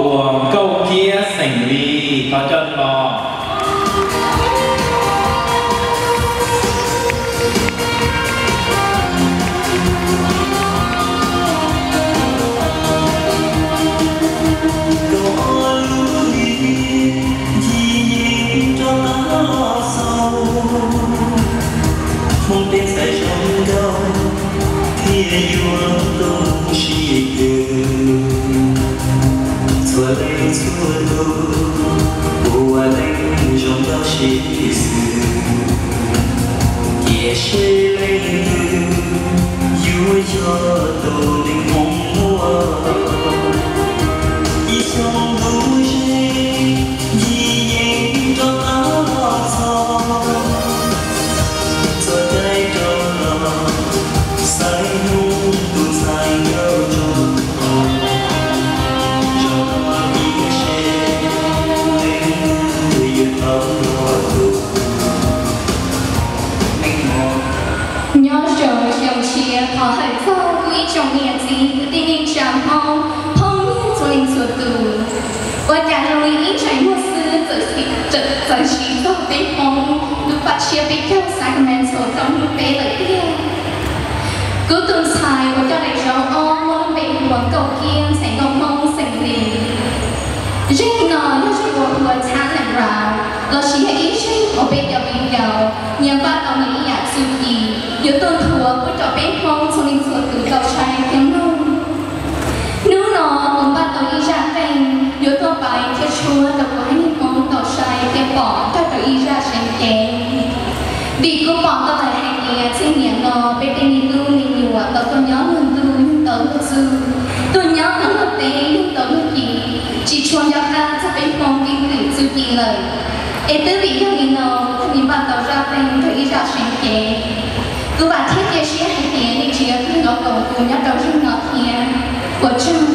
Nkauj Kiab xeem Lis thov coj los. Nkauj Ob lub hli ncig yees rov qab los xaus, Hmoob peb ntxhais zoo nkauj thiaj yuav tu sib kws. Txhua leej txhua tus ua leej zoo nkauj sib xws, tiam sis leej twg yuav yog tus neeg Hmoob muaj. Ib xyoos ntuj ze, ncig yees rov qab los txog, txhua caij rov los xaiv hnub tus ntxhais nkauj zoo, zaum no ib seb leej twg yuav tau luag tus. Nyob zoo xyoo tshiab, thov hawm txog kuv ib tsoom niam txiv kwv tij neej tsa Hmoob, phooj ywg txhua leej txhua tus. Ua cas zoo li ib ntsais muag xwb txawm siv txog peb Hmoob lub paj tshiab peb caug Sacramento rau hnub peb lawm tiag. Kuv tus ntxhais uas coj daim zauv ob muaj lub npe hu ua Nkauj Kiab ntxhais nkauj Hmoob xeem Lis. Zeej no yog zeej uas hu ua Talent Round, lossis yog ib zeej uas peb cov viv ncaus nyias npaj tau nws ib yam txuj ci yuav tuaj nthuav pub rau peb Hmoob txhua leej txhua tus tau saib thiab mloog. Hnub no kuv npaj tau ib zaj teeb yuav tuaj piav thiab tshuab rau kuv haiv neeg Hmoob tau saib thiab pom tag rau ib zaj seev cev. Vim kuv pom tau lawm hais tias txheej niam no peb tej me tub me nyuam tau tuaj nyob luag ntuj yug tau luag txuj, tuaj nyob luag teb yug tau luag ci, tsis tshua nco qab txog peb Hmoob keeb kwm txuj ci lawm. Es twb vim yog li no kuv thiaj li npaj tau zaj teeb rau ib zaj seev cev. Kuv vam thiab cia siab hais tias nej tseem yuav nrog koom kuv nyob rau zaum no thiab. Ua tsaug.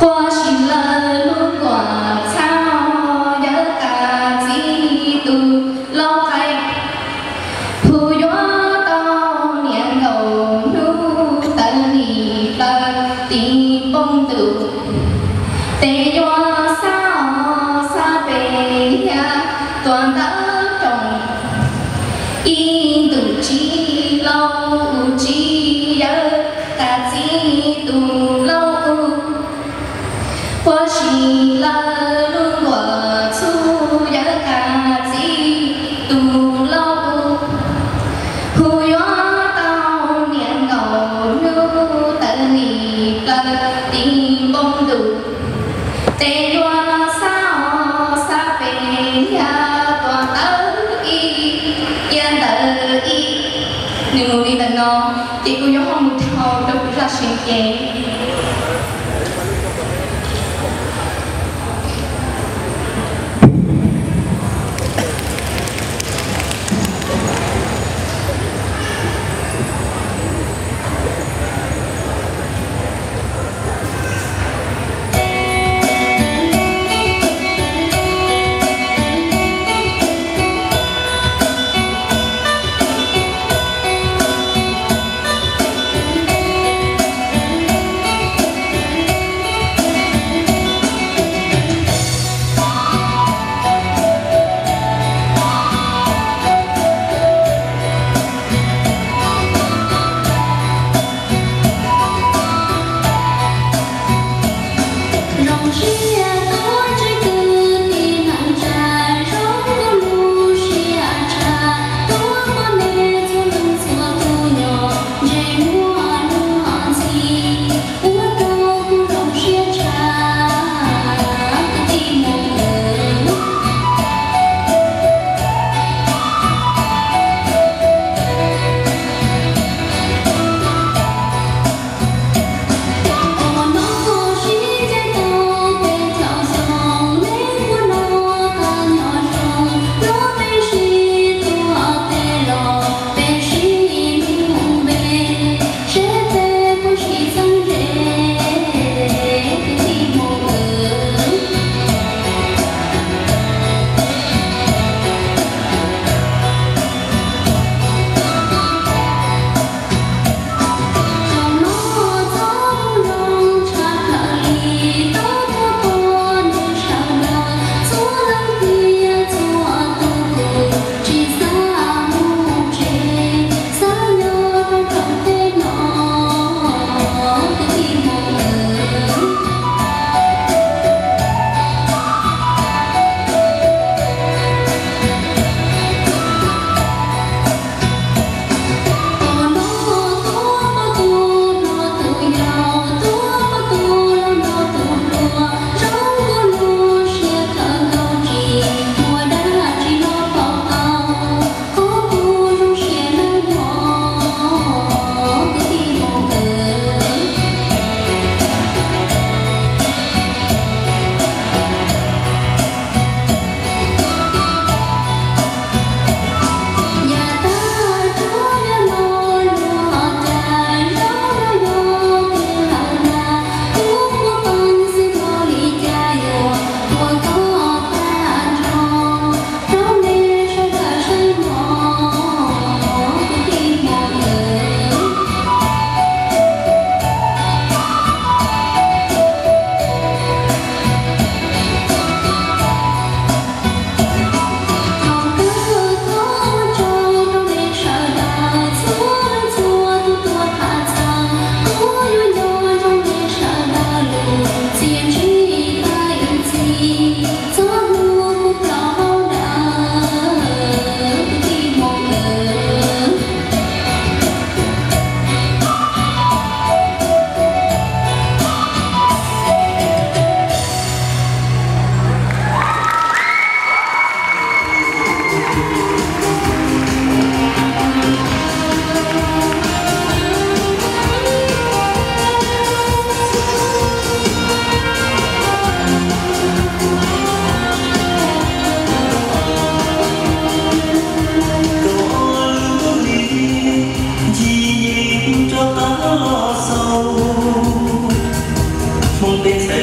Puag sim lawv lub nkuaj txhab, yawg Kas Txib tus lau qaib, hu yuav tau niam nkaus hnub tawv nim plaws tim npoo ntuj. Tes yuav xab os xab pes thiab tuam ntawv roos, ib ntus tsis laus tsis yawg Kas Txib tus lau ub. Puag sim lawv lub nkuaj txhub, yawg Kas Txib tus lau ub, hu yuav tau niam nkaus hnub tawv nim plaws tim npoo ntuj. Tes yuav xab os xab pes thiab tuam ntawv ib, ib ntawv ib. Nws mus li ntawm no, ces kuv yuav ho mus dhau rau kuv zaj seev ces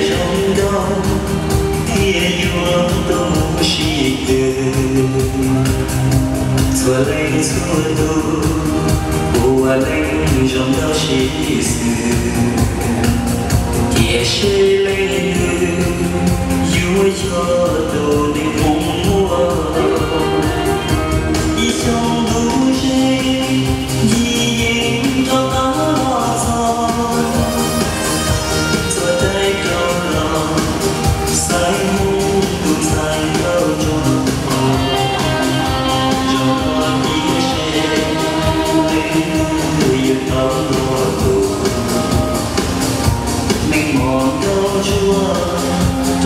zoo nkauj thiaj yuav tu sib tw. Txhua leej txhua tus ua leej zoo nkauj sib xws, tiam sis leej twg yuav yog tus neeg muaj muaj. Ib xyoo ntuj ze, yim yeej rov qab los txog. Txhua daim rau los, xaiv mus tus ntxhais nkauj nraug, zoo ua tiag seb leej twg yuav tau luag tus. Neeg mos nkauj ntsuab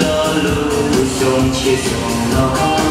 rau lub xyoo tshiab xyoo no.